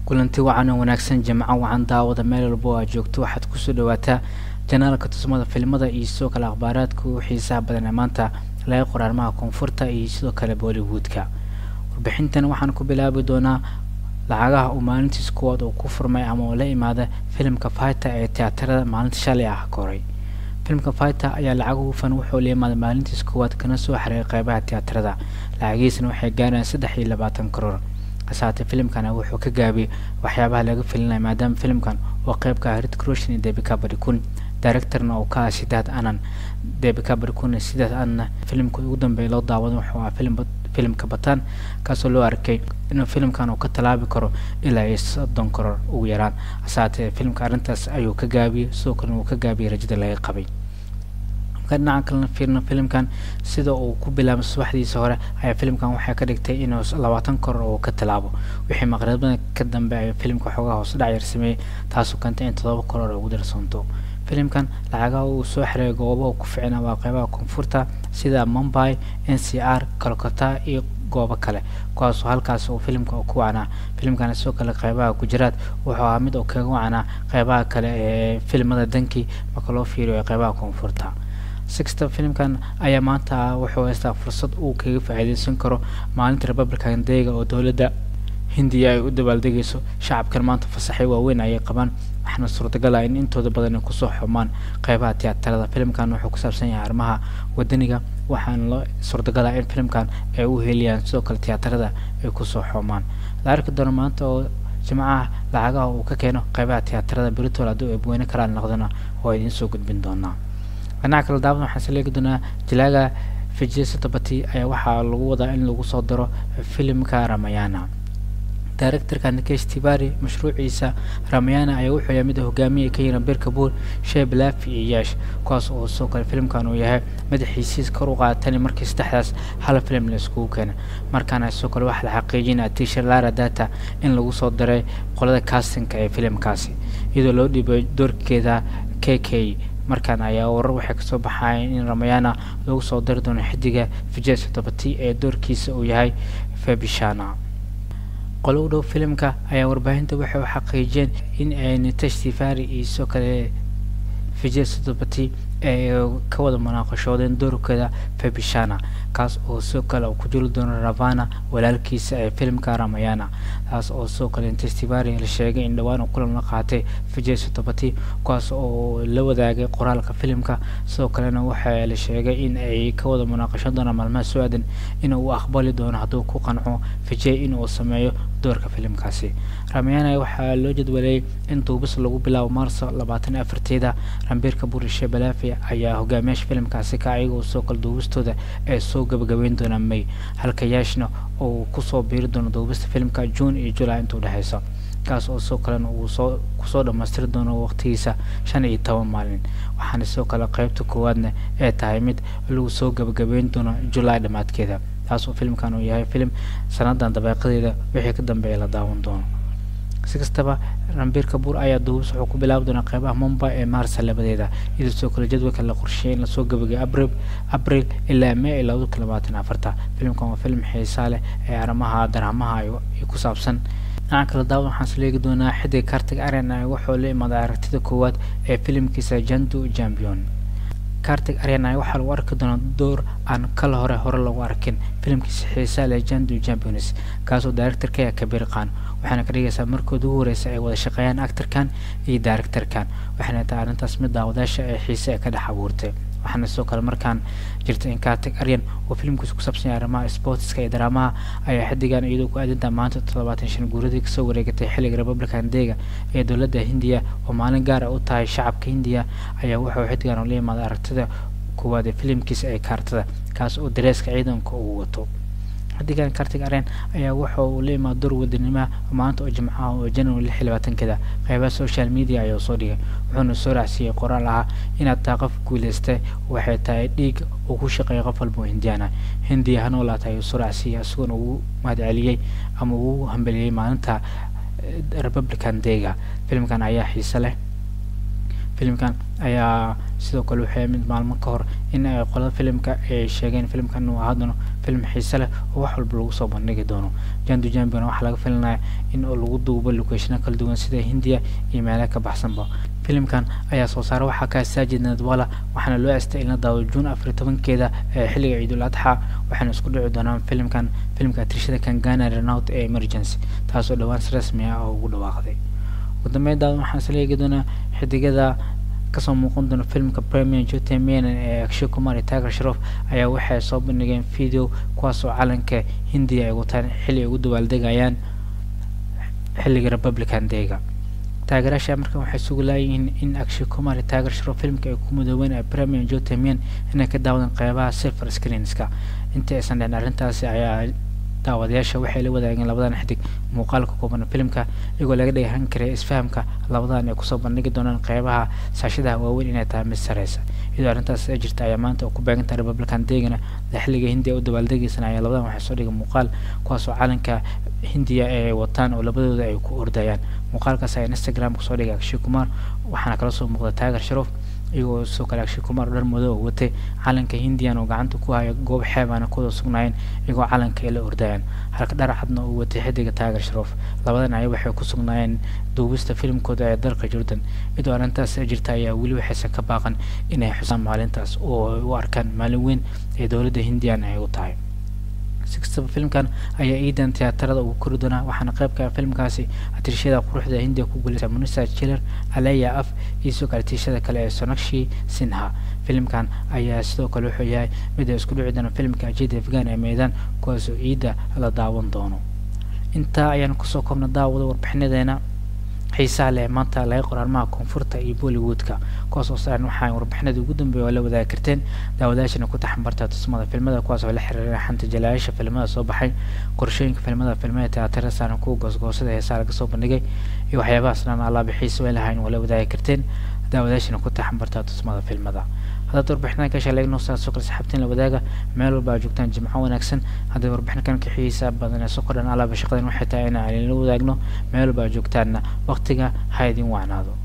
Kulanti wacan oo wanaagsan, jimco wacan daawada meel walba oo aad joogto. Waxaad kusoo dhawaataa janaalka tusmada filimada iyo sidoo kale akhbaaraadka ugu xiisaha badan ee maanta laga qoro arrimaha koonfurta iyo sidoo kale Bollywoodka. Warbixintan waxaan ku bilaabi doonaa lacagaha uu maalintiis kuwaad uu ku furmay ama uu la imaada filimka Fighter ee tiyaatarada maalinta shalay ah koray. Filimka Fighter ayaa lacag hufan wuxuu la imaaday maalintiis kuwaad kana soo xareeyay qeybaha tiyaatarada, lacagihiisna waxay gaarayaan 23 karoor. Hasaatee filimkan wuxuu ka gaabiyey waxyaabaha laga filinaya, maadaama filimkan oo qeyb ka ah Hrithik Roshan iyo Deepika Padukone, directorna uu ka ah Siddharth Anand. Deepika Padukone iyo Siddharth Anand filimka ugu dambeeya loo daawado wuxuu ahaa filimka Batan, kaasoo loo arkay inuu filimkan uu ka tallaabi karo ilaa iyo 30 karoor ugu yaraan. Hasaatee filimka arrintaas ayuu ka gaabiyey, sidoo kalena uu ka gaabiyey rajada laga qabay. Marka dhinaca kalena fiirno filimkan sida uu ku bilaabay subaxdiisa hore ayaa filimkan waxay ka dhigtay inuu 20 karoor uu ka tallaabo. Wixii maqribada ka dambe ayaa filimka xoogaa hoos dhac yar sameeyey, taasoo keentay in 7 karoor ugu darsoonto. Filimkan lacagaha uu soo xiray goobaha ku ficnaa waa qeybaha koonfurta sida Mumbai, NCR, Kolkata iyo goobo kale, kuwaasoo halkaas uu filimka ku wacnaa. Filimkan sidoo kale qeybaha Gujarat wuxuu ahaa mid uu kaga wacnaa qeybaha kale ee filimada danki marka loo fiiriyo ee qeybaha koonfurta. Sixta filimkan ayaa maanta wuxuu haystaa fursad uu kaga faa'iideysan karo maalinta Republican Day-ga oo dowladda Hindiya ay u dabaaldegayso. Shacabkan maanta fasaxyo waaweyn ayay qabaan, waxaana suurtagal ah in intooda badan ay kusoo xumaan qeybaha tiyaatarada. Filimkan wuxuu ku saabsan yahay arrimaha wadaniga, waxaana loo suurtagal ah in filimkan ay u heliyaan sidoo kale tiyaatarada ay kusoo xumaan. La arki doono maanta oo jimcaha lacagaha uu ka keeno qeybaha tiyaatarada. Britol haddii ay buweyne karaan noqdona waa idiin soo gudbin doonaa. Dhinaca kale daawada waxaan saleegi doonaa jilaaga Vijay Sethupathi ayaa waxaa lagu wadaa in lagu soo daro filimka Ramayana. Directorka Nikesh Tiwari mashruuciisa Ramayana ayaa wuxuu yahay mid hogaamiye ka yihiin Ranbir Kapoor, Shea Blafi iyo Yash, kuwaas oo sidoo kale filimkan uu yahay madaxiisiis kor u qaadatani markii saddexdaas hal filim la iskugu keenay. Markaana sidoo kale waxaa la xaqiijinaya Tisha Lara Data in lagu soo daray qolada castingka ee filimkaasi, iyadoo loo dhiibay doorkeeda KK. Markaan ayaa warar waxay kasoo baxayeen in Ramayana lagu soo dari doono xidiga Vijay Sethupathi ee doorkiisa uu yahay Vibhishana. Qolo u dhow filimka ayaa warbaahinta waxay u xaqiijiyeen in ay Nitesh Tiwari iyo sidoo kale Vijay Sethupathi ay ka wada munaaqashoodeen doorkeeda Vibhishana, kaas oo sidoo kale uu ku jiri doono Ravana walaalkiisa ee filimka Ramayana, taas oo sidoo kale Nitesh Tiwari la sheegay in dhowaan uu kulan la qaatay Vijay Sethupathi, kuwaas oo la wadaagay qoraalka filimka. Sidoo kalena waxaa la sheegay in ay ka wada munaaqashan doonaan maalmaha soo aadan in uu aqbali doono hadduu ku qanco Vijay in uu sameeyo doorka filimkaasi. Ramayana waxaa loo jadwalay in duubis lagu bilaabo Maarso 24-teeda. Ranbir Kapoor iyo Shea Blafi ayaa hogaamiyaasha filimkaasi ka, ayagoo sidoo kale duubistooda ay soo gabagabeyn doonaan May, halka Yashna uu kusoo biiri doono duubista filimka June iyo July inta udhexeysa, kaas oo sidoo kalena uu soo kusoo dhamaystiri doono waqtigiisa 15 maalin. Waxaana sidoo kale qeybta koowaadna ay tahay mid lagu soo gabagabeyn doono July dhammaadkeeda, taas oo filimkan uu yahay filim sanadan dabeeqadeeda wixii ka dambeeya la daawan doono. Si kastaba Ranbir Kapoor ayaa duubis wuxuu ku bilaabi doonaa qeybaha Mumbai ee Maarsa 2-deeda, iyadoo sidoo kale jadwalka la qorsheeyay in lasoo gabagayo Abril ilaa May 2024. Filimkan waa filim xiisa leh ee arrimaha daraamaha iyo ku saabsan. Dhinaca kale daawad waxaan isleegi doonaa xidiga Kartik Aaryan wuxuu la imaaday aragtida koowaad ee filimkiisa Jandu Champion. Kartik Aaryan waxaa lagu arki doonaa door aan kala hore lagu arkin filimkiisa xiisaha leh Jandu Champions, kaasoo directorka ah Kabir Khan, waxaana ka dhigaysaa markood ugu horeysa ay wada shaqeeyaan actorkan iyo directorkan, waxaana tahay arrintaas mid daawadaasha ee xiise ka dhex abuurtay. Waxaana sidoo kale markaan jirta in Kartik Aaryan oo filimkiisu ku saabsan yahay arrimaha sportska iyo daraamaha ayaa xidigan, iyadoo ku aadinta maanta 75 guuradii kasoo wareegatay xilliga Republican Day-ga ee dowladda Hindiya oo maalin gaar ah u tahay shacabka Hindiya, ayaa wuxuu xidigan ula imaaday aragtida koowaad ee filimkiisa ee kaartada, kaas oo dareeska ciidanka uu wato. Xidigan Kartik Aaryan ayaa waxa uu la imaaday door wadanimaha maanta oo jimcaha oo January 26-keeda. Qeybaha social media ayuu soo dhigay, wuxuuna soo raacsiiyey qoraal ahaa inaad tahay qof guuleystay waxay tahay dhiig uu ku shaqeeyo qof walba oo Hindiyaan ah, Hindiya ha noolaata ayuu soo raacsiiyey, isagoona ugu mahadceliyey ama ugu hambeliyey maalinta Republican Day-ga. Filimkan ayaa xiise leh. Filimkan ayaa sidoo kale waxay mid maalmo ka hor in ay qolada filimka ay sheegeen filimkan inuu ahaa doono film xiise leh oo wax walba lagu soo bandhigi doono. Jandu Champion waxaa laga filinayaa in lagu duubo locationo kala duwan sida Hindiya iyo meelo ka baxsanba. Filimkan ayaa soo saara waxaa ka Saajid Nadwala, waxaana loo astay in la daawo Juun 14-keeda ee xilliga Ciidul Adxa, waxaana isku dhici doonaan filimkan filimka atrishada Kangana Ranaut ee Emergency, taasoo dhowaan si rasmi ah oo ugu dhawaaqday. Ugu dambeyn daawan waxaan isla eegi doonaa xidigada kasoo muuqan doona filimka Premium Jote Menon ee Akshay Kumar iyo Tiger Shroff ayaa waxay soo bandhigeen video kuwaas oo calanka Hindiya ay wataan xilli ay ugu dabaaldegayaan xilliga Republican Day-ga. Taageerayaasha markan waxay sugu laayihiin in Akshay Kumar iyo Tiger Shroff filimka ay ku midoobeen ee Premium Jote Menon inay ka daawadaan qeybaha silver screenska. Inta aysan dhicin arrintaasi ayaa daawadayaasha waxay la wadaageen labadan xidig muuqaalka kooban filimka, iyagoo laga dheehan karay isfahamka labadan ay kusoo bandhigi doonaan qeybaha saashadaha waaweyn inay tahay mid sareysa. Iyadoo arrintaas ay jirta ayaa maanta oo ku beegantahay Republican Day-gana xilliga Hindiya u dabaaldegaysana ayaa labadan waxay soo dhigay muuqaal kuwaas oo calanka Hindiya ay wataan oo labadooda ay ku ordayaan. Muuqaalkaas ayaa Instagram kusoo dhigay Akshay Kumar, waxaana kala soo muuqda Tiger Shroff, iyagoo sidoo kale Akshay Kumar oo dhar madow oo watay calanka Hindiyan oo gacanta ku haya goob xeeb aana kuwada sugnaayeen, iyagoo calanka ay la ordayaan, halka dhar cadna uu watay xidiga Tiger Shroff. Labadan ayaa waxay ku sugnaayeen duubista filimkooda ee dalka Jordan. Iyadoo arrintaas ay jirta ayaa weli waxaysan ka baaqan inay xusaan maalintaas oo ay u arkaan maalin weyn ee dowladda Hindiyan ay u tahay. Si kastaba filimkan ayaa ciidan tiyaatarada ugu kori doonaa, waxaana qayb ka ah filimkaasi atirishada quruxda Hindiya ku guuleysa Munisa Chiller, Alaya Af iyo sidoo kale atirishada kale ee Sonakshi Sinha. Filimkan ayaa sidoo kale wuxuu yahay mid ay isku dhici doona filimka Ajay Devgan ee Meydaan, kuwaasoo ciidda la daawan doono. Intaa ayaan kusoo koobna daawada warbixinadeena xiisaha leh maanta laga qoro arrimaha koonfurta iyo Bollywoodka, kuwaas oo saaran waxaa warbixinada ugu dambeeya oo la wadaagi karteen daawadayaashana ku taxanbarta tusmada filmada, kuwaas oo la xiriira xanta jalayaasha filmada soo baxay, qorshooyinka filmada, filmada tiyaatarada saaran, kuwa goosgoosada, heesaha laga soo bandhigay iyo waxyaabahaas dhan alaaba xiisa way lahayn oo la wadaagi karteen daawadayaashana ku taxanbarta tusmada filmada. Haddaad warbixinadan ka shalay noo saar soo kale saxaabtiin la wadaaga meel walba aad joogtaan. Jimco wanaagsan. Haddii warbixin ka xiisa badan ee soo kordhan alaaba shaqadan waxay tahay in aan idinla wadaagno meel walba aad joogtaanna. Waqtiga ha idin wacnaado.